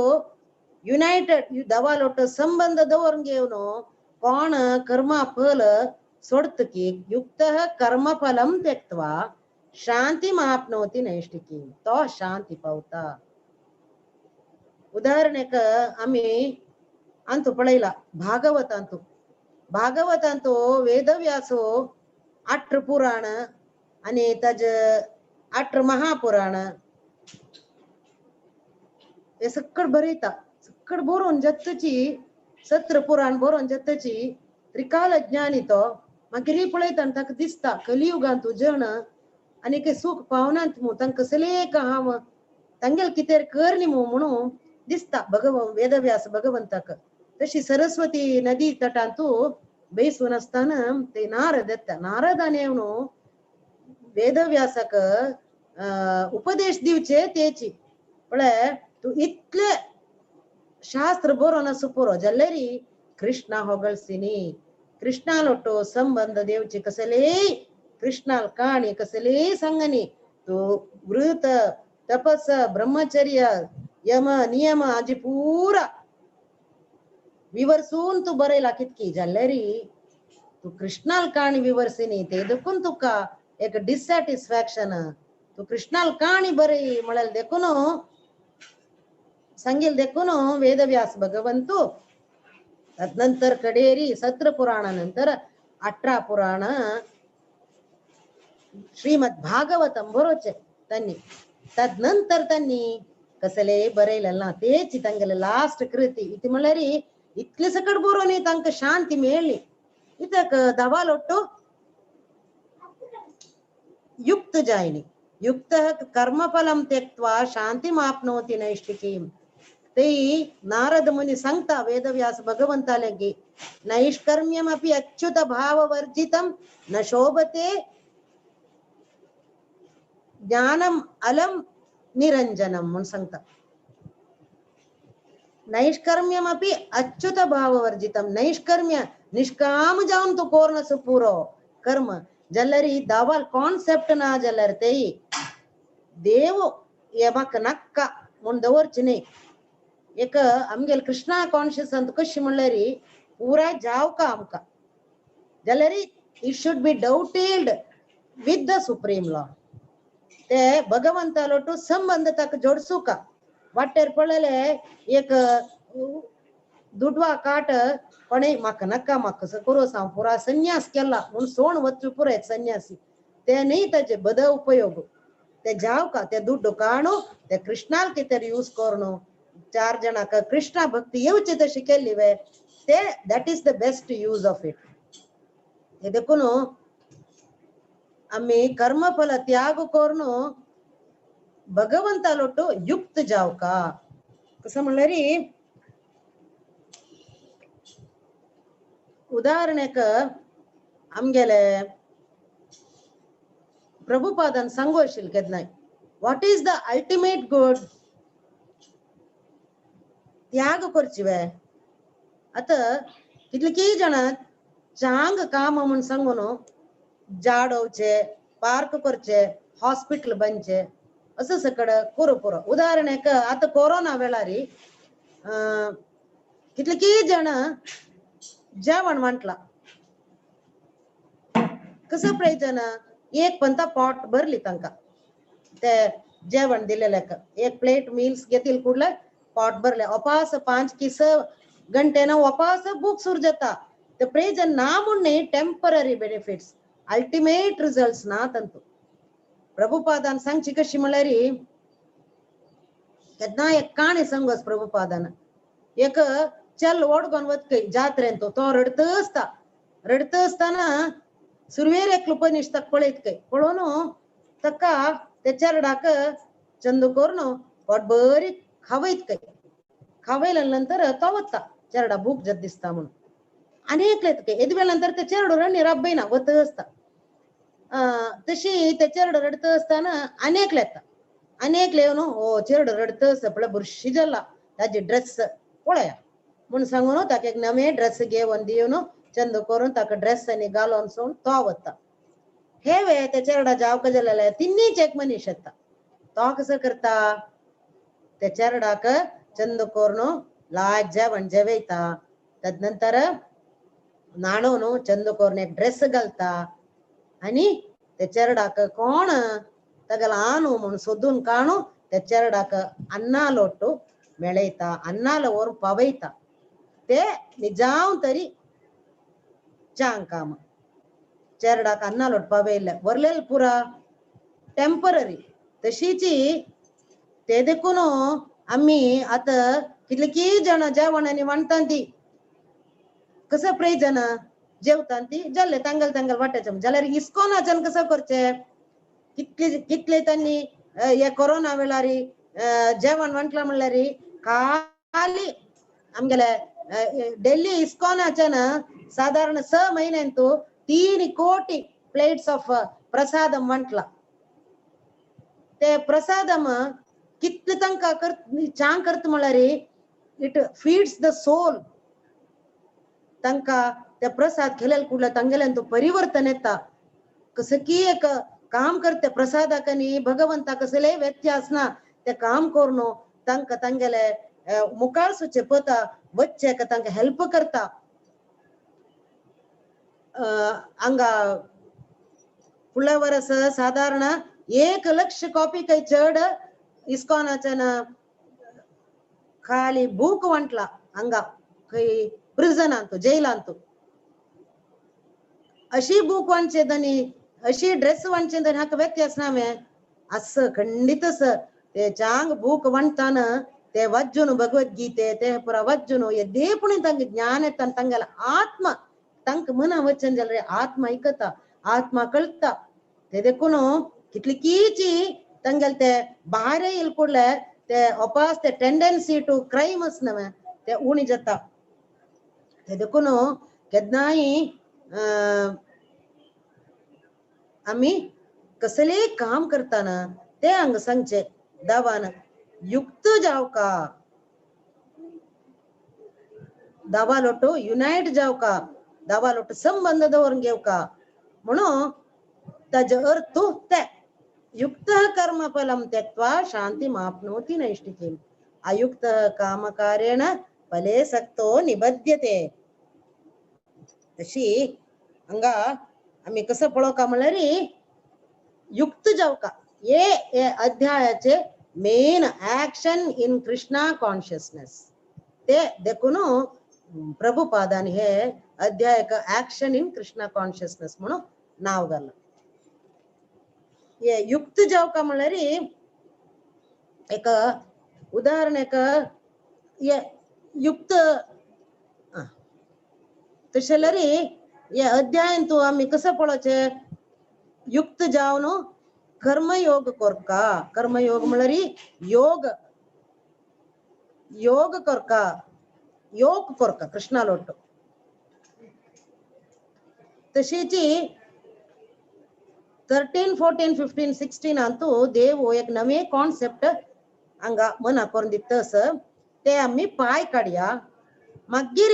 युनायटेड दवालोटो संबंध दवरून घेवन कोण कर्मा फल सोडत की युक्तः कर्मफलं त्यक्त्वा शान्तिमाप्नोति नैष्ठिकीम् तो शांती पावता. उदाहरणेक आमी अंतु पळयला भागवतांतु भागवतांतु वेदव्यासो 8 पुराण आनी ताजे 8 महापुराण हे सकड बरयता. सकड बरोवन जातची 17 पुराण बरोवन जातची त्रिकाल ज्ञानी तो मागीर पळयता आनी ताका दिसता कलियुगांतु जण आनी काही सुख पावनात मू तांकां कसलें हांव तांगेल कितें कर न्ही मू म्हणून दिसता भगव वेदव्यास भगवंताक. तशी सरस्वती नदी तटांतु बेसून आसतना ते नारद येता. नारदान येवन वेदव्यासाक उपदेश दिवचे तेची पळय तूं इतले शास्त्र बरोवन आसूं पुरो जाल्यार कृष्णा होगळसिनी कृष्णालोटो संबंध देवचे कसले कृष्णाल काणी कसले सांगनी तो व्रत तपस ब्रह्मचर्य यम नियम आजी पुरा विवरसून तू बरयला कितकी जाल्यार तू कृष्णाल काणी विवरसिनी ते देखून तुका एक डिसॅटिस्फॅक्शन तू कृष्णाल काणी बरय म्हळ्यार देखून सांगील देखून वेदव्यास भगवंतू. तदनंतर कडेरी 17 पुराणानंतर 18 पुराण श्रीमद भागवतम बरोवचें त्यांनी. तदनंतर त्यांनी कसले बरयलें ना तेच तांगेले लास्ट कृती इति म्हळ्यार इतले सकट बरोवन तांकां शांती मेळ्ळी. कित्याक दवालोट्टू युक्त जायनी युक्त कर्मफलं त्यक्त्वा शांतिमाप्नोति नैष्ठिकीम्. ते नारद मुनी सांगता वेदव्यास भगवंताले की नैष्कर्म्यमपि अच्युत भाववर्जितं न शोभते ज्ञानम अलम निरंजनम म्हूण सांगता. नैष्कर्म्यमपि अच्युत भाववर्जितं, नैष्कर्म्य निष्काम जावन तूं कोरनसो पुरो कर्म जाल्यार दावाल कॉन्सेप्ट ना जाल्यार तेय देव हे म्हाका नाक्का म्हूण दवरचे न्ही. एक आमगेले कृष्णा कॉन्शियस कशी म्हणल्यार पुराय जावका आमकां जाल्यार it should be dovetailed with the supreme lord. ते भगवंतालोटू संबंध ताका जोडसुका वाटेर पळयले एक दुडवा काट कोणे म्हाका नाका म्हाका करूं हांव पुरा संन्यास केला म्हूण सोण वचू पुराय संन्यासी ते न्ही ताजे बद उपयोग. ते जावका ते दुड्डू काणू ते कृष्णाल कितें यूज करून चार जणांक कृष्णा भक्ती येवची तशी केल्ली वे ते that is the best use of it. हे देखून आमी कर्मफल त्याग करून भगवंतालोटू युक्त जावका. कसं म्हणल्यार उदाहरणेक आमगेले प्रभुपादान सांगू आशिल्लें केन्नाय what is the ultimate good, त्याग करची वे. आतां कितले जाणां चांग काम म्हूण सांगून झाड वचे पार्क करचे हॉस्पिटल बनचे असं सगळं करू पुरो. उदाहरणेक आतां कोरोना वेळार कितले जाणां जेवण वांटला कसं प्रयोजन, एक पंता पॉट भरली तांकां ते जेवण दिलेले एक प्लेट मील्स घेतील कुडले पॉट भरले अपास 5 की 6 घंटे ना अपास भूक सुर जाता. ते प्रयोजन ना म्हूण न्ही, टेम्पररी बेनिफिट्स अल्टिमेट रिजल्ट्स ना तांतू. प्रभुपादान सांगची कशी म्हणल्यार केन्ना एक काणी सांगस प्रभुपादान एक चल ओडगोन वतकय जात्रेन तो रडत आसता, रडत आसतना सुरवेर एकलो मनीस ताका पळयत खंय पळोवन ताका त्या चेरडाक चंद करून पोट बरी खावयत खंय, खावयल्या नंतर तो वता चेरडा भूक जात दिसता म्हणून. आनी एकले खंय येद वेळ नंतर ते चेरडो रण्णी राबयना वत आसता. तशी ते चेरडो रडत आसतना आनी एकले येता, आनी एकले येवन हो चेरडो रडत आसता पळय बुरशी जाला ताजी ड्रेस पळया म्हूण सांगून ताका एक नवे ड्रेस घेवन दिवन चंद करून ताका ड्रेस आनी घालून सोडून तो वता. हे वे त्या चेरडा जावका जालेले तिन्नीच एक मनीस येता, तो कसो करता त्या चेरडाक चंद करून लायक जेवण जेवयता, तदनंतर न्हाणोवन चंद करून एक ड्रेस घालता आनी त्या चेरडाक कोण तागेलो आनू म्हूण सोदून काणू त्या चेरडाक अन्ना लोटू मेळयता, अन्नाला व्हरून पावयता. ते निजाव तरी चांग काम चेरडाक अन्ना लोट पावयले वरलेल पुरा टेम्पररी. तशीची ते देखून आमी आतां कितले जाणां जेवण आनी वांटता ती कसं प्रयोजन जेवता ती जाल्ले तांगल तांगल वाट्याचे जाल्यार इस्कॉनाच्यान कसं करचे कितले कितले तांणी हे कोरोना वेळार जेवण वांटला म्हणल्यार खाली आमगेले डेल्ली इस्कॉनाच्यान साधारण 6 महिन्यांतू 3 कोटी प्लेट्स ऑफ प्रसादम वांटला. ते प्रसादम कितले तांकां चांग करता म्हणल्यार it feeds the soul. तांकां ते प्रसाद खेलेल कुडल्या तांगेल्यान तो परिवर्तन येता. कसं की एक काम करते प्रसादाक आनी भगवंता कसले व्यत्यास ना, ते काम करून तांकां तांगेले मुखार सुचे पता वच्चे तांकां हेल्प करता. हांगा फुडल्या वर्स सादारण 1 लक्ष कॉपी काही चड इस्कॉनाच्यान खाली बूक वांटला हांगा खंय प्रिजनांत जैलांत. अशी बूक वांटचे तांणी अशी ड्रेस वांटचे तांणी हाका व्यत्यास ना मे असं खंडीतच ते चांग बूक वांटताना ते वाज्जुन भगवद्गीते ते पुरा वाज्जुन येदेपणी तांकां ज्ञान येता तांगेले आत्मा तांकां मना वचन जाल्यार आत्मा ऐकता आत्मा कळटा. ते देखून कितलीची तांगेले ते भायर येयल कुडले ते अपास ते टेंडन्सी टू क्रायम आसना ते उणी जाता. ते देखून केन्नाय आमी कसलेय काम करताना ते हांगा सांगचे दावान युक्त जावका, दावालोटो युनायट जावका, दावालोटो संबंध दवरून घेवका म्हणून ताजो अर्थ ते युक्त कर्म फलम त्यक्त्वा शांती माप्नोति नैष्ठिकीम् अयुक्त कामकार्येण फले सक्तो निबध्यते. तशी हांगा आमी कसो पळोवका म्हणल्यार युक्त जावका हे अध्यायाचे main action in Krishna consciousness. ते देखून प्रभुपादान हे अध्यायक ऍक्शन इन कृष्णा कॉन्शियसनेस म्हणून नाव घातलं. हे युक्त जावका म्हणल्यार एक उदाहरण एक हे युक्त तशें जाल्यार हे अध्यायन तूं आमी कसो पळोवचें युक्त जावन कर्मयोग कोरका. कर्मयोग म्हणल्यार योग, योग कोरका, योग कोरका कृष्णालोट. तशीच 13 14 15 16 अंतू देव एक नवे कॉन्सेप्ट हांगा मना करून दितस ते आमी पाय काडया. मागीर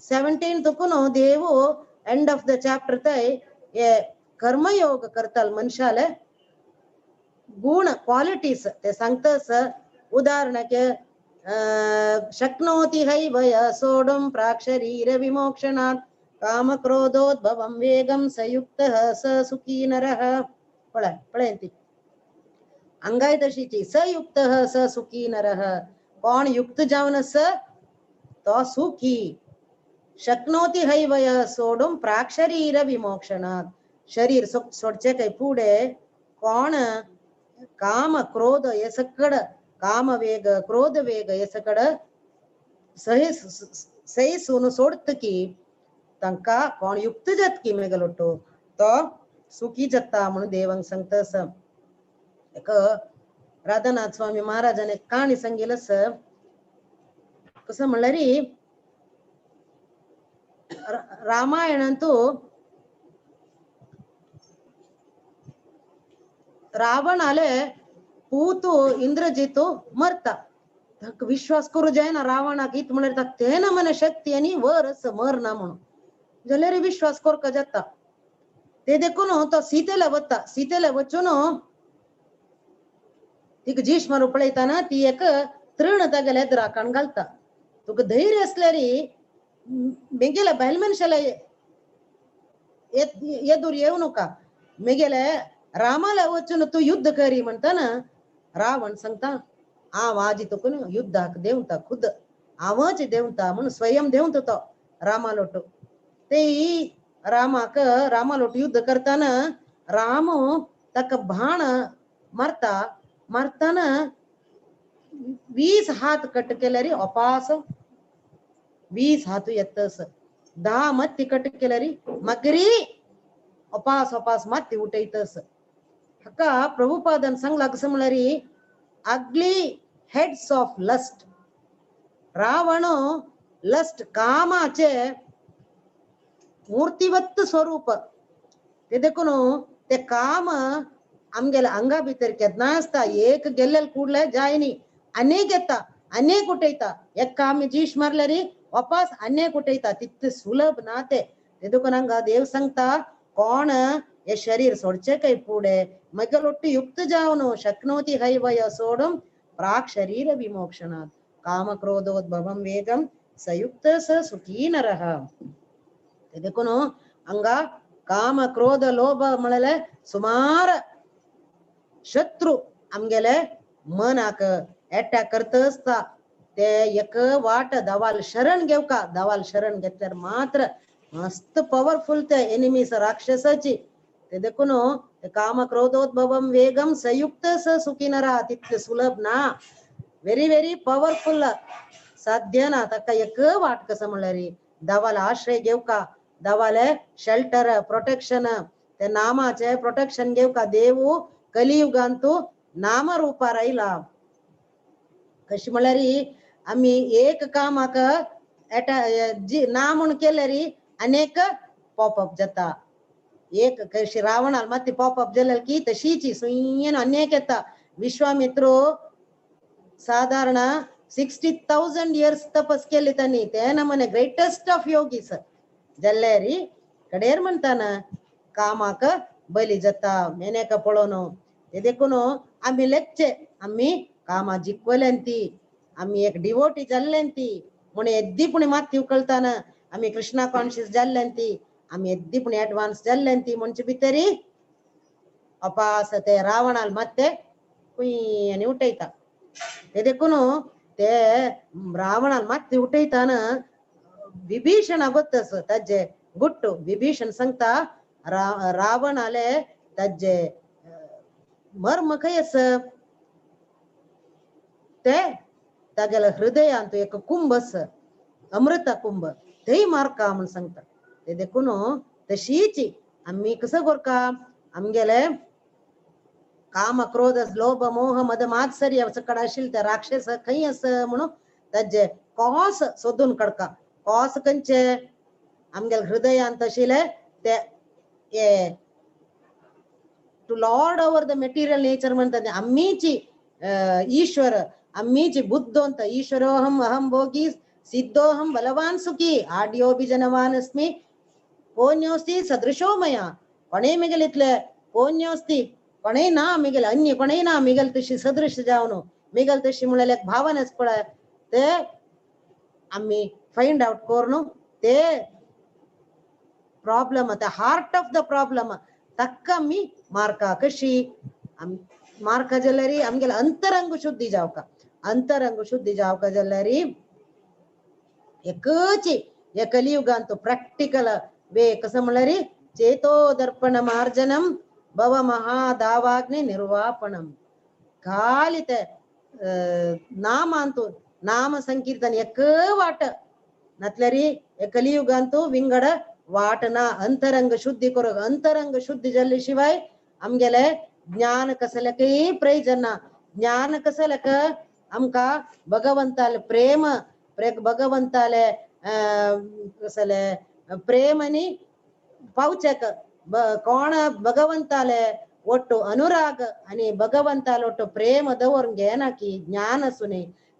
17 तुकून देव एंड ऑफ the chapter थंय हे कर्मयोग करताल मनशाले गुण क्वालिटीज ते सांगतस. उदाहरणाक शक्नोति है भय सोडुं प्राक्शरीर विमोक्षणात् कामक्रोधोद्भवं वेगं संयुक्तः स सुखी नरः. पळय पळयंती हांगाय तशीची सयुक्तः स सुखी नरः. कोण युक्त जावन स तो सुखी. शक्नोति है वय सोडून प्राक्शरीर विमोक्षणात् शरीर सोडचे काय पुढे कोण काम क्रोध हे सकड काम वेग क्रोध वेग हे सकड सही सहीसून सोडत की तांकां कोण युक्त जात की मेगलोटो तो सुखी जाता म्हणून देवांक सांगता. एक राधानाथ स्वामी महाराजान एक काणी सांगितलं सर. कसं म्हणल्यार रामायणांतू रावणाले पूतु इंद्रजितु मरता. ताका विश्वास करू जायना रावणाक इत म्हणल्यार ताका तेना मन शक्ती आनी वर मरना म्हणून जाल्यार विश्वास करका जाता. ते देखून तो सीतेला वता. सीतेला वचून तिका जीश मारू पळयताना ती एक तृण तागेल्या द्राकान घालता. तुका धैर्य आसल्यार मेगेल्या बायल मनशाला येदूर येवं नका, मेगेल्या रामाला वचून तूं युद्ध करी म्हणटा रावण सांगता हांव आजी तुका युद्धाक देंवता, खुद हांवच देंवता म्हणून स्वयं देंवता तो रामालोटो. ते रामाक रामालोट युद्ध करताना राम ताका बाण मारता. मारताना 20 हात कट केल्यार अपास 20 हात येतस. 10 मत्ती कट केल्यार मगरी अपास अपास माती उठयतस. हाका प्रभुपादान सांगला कसं म्हणल्यार ugly heads of lust. Ravana lust कामाचे मूर्तिवत्त स्वरूप. ते देखून ते काम आमगेल्या अंगा भितर केन्ना आसता. एक गेल्ले कुडले जायनी अनेक येता अनेक उठयता. एक काम जीश मारल्यार वापस अनेक उठयता. तितले सुलभ ना ते. देखून हांगा देव सांगता कोण हे शरीर सोडचे काय पुढे मगलोट्टु युक्त जावन शक्नोति हैवय सोडुं प्राक् शरीर विमोक्षणात् कामक्रोधोद्भवं वेगं संयुक्त स सुखी नरः. देखून हांगा काम क्रोध लोभ म्हणले सुमार शत्रू आमगेले मनाक एटॅक करता आसता. ते एक वाट दवाल शरण घेवका. दवाल शरण घेतल्यार मात्र मस्त पॉवरफुल ते एनिमीस राक्षसाची. ते देखून काम क्रोधोद्भवम वेगम संयुक्त स सुखी नरा तितले सुलभ ना. व्हेरी व्हेरी पॉवरफुल साध्य ना. ताका एक वाट कसं म्हणल्यार दवाल आश्रय घेवका, दवाले शेल्टर प्रोटेक्शन ते नामाचे प्रोटेक्शन घेवका. देव कलियुगांतू नामरूपार आयला. कशी म्हणल्यार आमी एक कामाक एटा ना म्हूण केल्यारी अनेक पॉपअप जाता. एक कशी रावणाल माती पॉपअप जाल्यार की तशीची सुयेन अनेक येता. विश्वामित्रो साधारण 60,000 इयर्स तपस केली तांणी, ते नमने ग्रेटेस्ट ऑफ योगीस जाल्यारी कडेर म्हणटाना कामाक बली जाता मेनेका पळोवन. ते देखून आमी लेखचे आमी कामा जिखवल्यान ती, आमी एक डिवोटी जाल्ल्यान ती, म्हूण येद्दी पुणी माती उकळताना आमी कृष्णा कॉन्शियस जाल्ल्यान ती, आमी येद्दी पुणी एडवान्स जाल्ल्यान ती म्हणचे भितरी अपास ते रावणाल मात्ते कुंय आनी उठयता. ते देखून ते रावणाल मात्ते उठयताना विभीषण गोत्तस ताजे गुट्टू विभीषण सांगता रावणाले ताजे मर्म खंय आसा ते तागेल्या हृदयांत एक कुंभ आसा, अमृत कुंभ, थंय मारका म्हूण सांगता. ते देखून तशीच आमी कसो करका आमगेले काम क्रोध लोभ मोह मद मात्सर्य सकड आशिल्ले ते राक्षस खंय आसा म्हणून ताजे कॉस सोदून काडका. कॉस खंयचे आमगेले हृदयांत आशिल्ले ते हे to lord over the material nature म्हणटा. आमीची ईश्वर, आमीची बुद्धोंत ईश्वरोहम अहम भोगी सिद्धोहम बलवान सुखी आड्योबी जनवान अस्मि कोन्योस्ति सदृशो मया. कोणेय मिगेल इतले कोन्योस्ति, कोणेय ना मिगेल, अन्य कोणेय ना मिगेल तशी सदृश जावन मिगेल तशी म्हणल्यार एक भावना पळय ते आमी फायंड आवट करून ते प्रॉब्लम, ते हार्ट ऑफ the problem ताका आमी मार्का. कशी मार्का जाल्यार आमगेले अंतरंग शुद्धी जावका. अंतरंग शुद्धी जावका जाल्यार एकच हे कलियुगांत प्रॅक्टिकल वे कसं म्हणल्यार चेतो दर्पण मार्जनम भव महादावाग्नि निर्वापणम. खाली ते नामांतु नाम संकीर्तन एक वाट नातल्यार हे कलियुगांतु विंगड वाट ना. अंतरंग शुद्धी करूंक, अंतरंग शुद्धी जाल्ले शिवाय आमगेले ज्ञान कसल्याकय प्रयोजन ना. ज्ञान कसल्याक आमकां भगवंताले प्रेम, भगवंताले कसले प्रेम आनी पावच्याक कोण भगवंताले ಒಟ್ಟು ಅನುರಾಗ आनी भगवंताले ಒಟ್ಟು प्रेम दवरून घेना की ज्ञान आसूं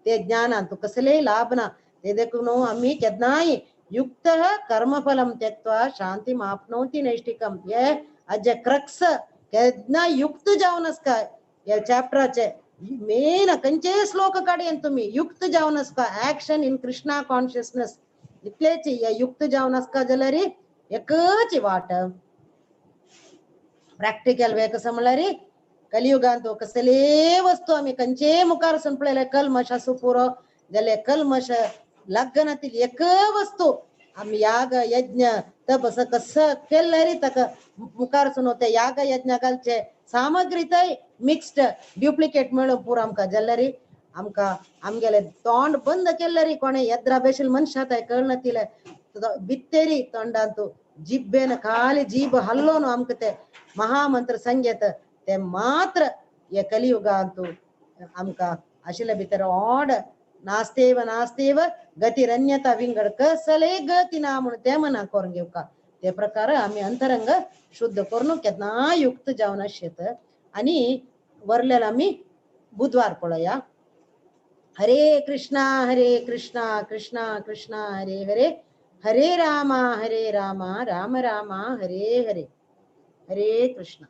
ते ज्ञानान तूं कसलेय लाभ ना. ते देखून आमी केन्नाय युक्त कर्मफलम त्यक्त्वा शांतीम आपनोति नैष्टिकम. हे अजे क्रक्स केन्ना युक्त जावन आसका ह्या चॅप्टराचे मेन खंयचेय श्लोक काडयेन तुमी युक्त जावन आसका. ऍक्शन इन कृष्णा कॉन्शियसनेस इतलेच हे युक्त जावन आसका जाल्यार एकच वाट प्रॅक्टिकल वे कसं म्हणल्यार कलियुगांत कसले वस्तू आमी खंयचेय मुखार सून पळयल्यार कल्मश आसूं पुरो जाल्यार कल्मश लागनातील एक वस्तू आमी याग यज्ञ तपस कसं केल्यार ताका मुखार सून ते याग यज्ञ घालचे सामग्री थंय मिक्स्ड ड्युप्लिकेट मेळूं पुरो आमकां जाल्यार आमकां आमगेले तोंड बंद केल्यार कोणे येद्रा बेशील मनशा थंय कळनातिले बित्तेरी तोंडांत जिब्बेन खाली जीब हल्लोನು आमकां ते महामंत्र संगीत ते मात्र हे कलियुगांतु आमकां आशिल्ले भितर ओड नास्तेव नास्तेव गतिरन्यता विंगड कसले गती ना म्हणून ते मना करून घेवका. ते प्रकार आमी अंतरंग शुद्ध करून केन्ना युक्त जावन आशेत. आनी वरलेल आमी बुधवार पळोवया. हरे कृष्णा हरे कृष्णा कृष्णा कृष्णा हरे हरे, हरे रामा हरे रामा राम रामा हरे हरे. हरे कृष्णा.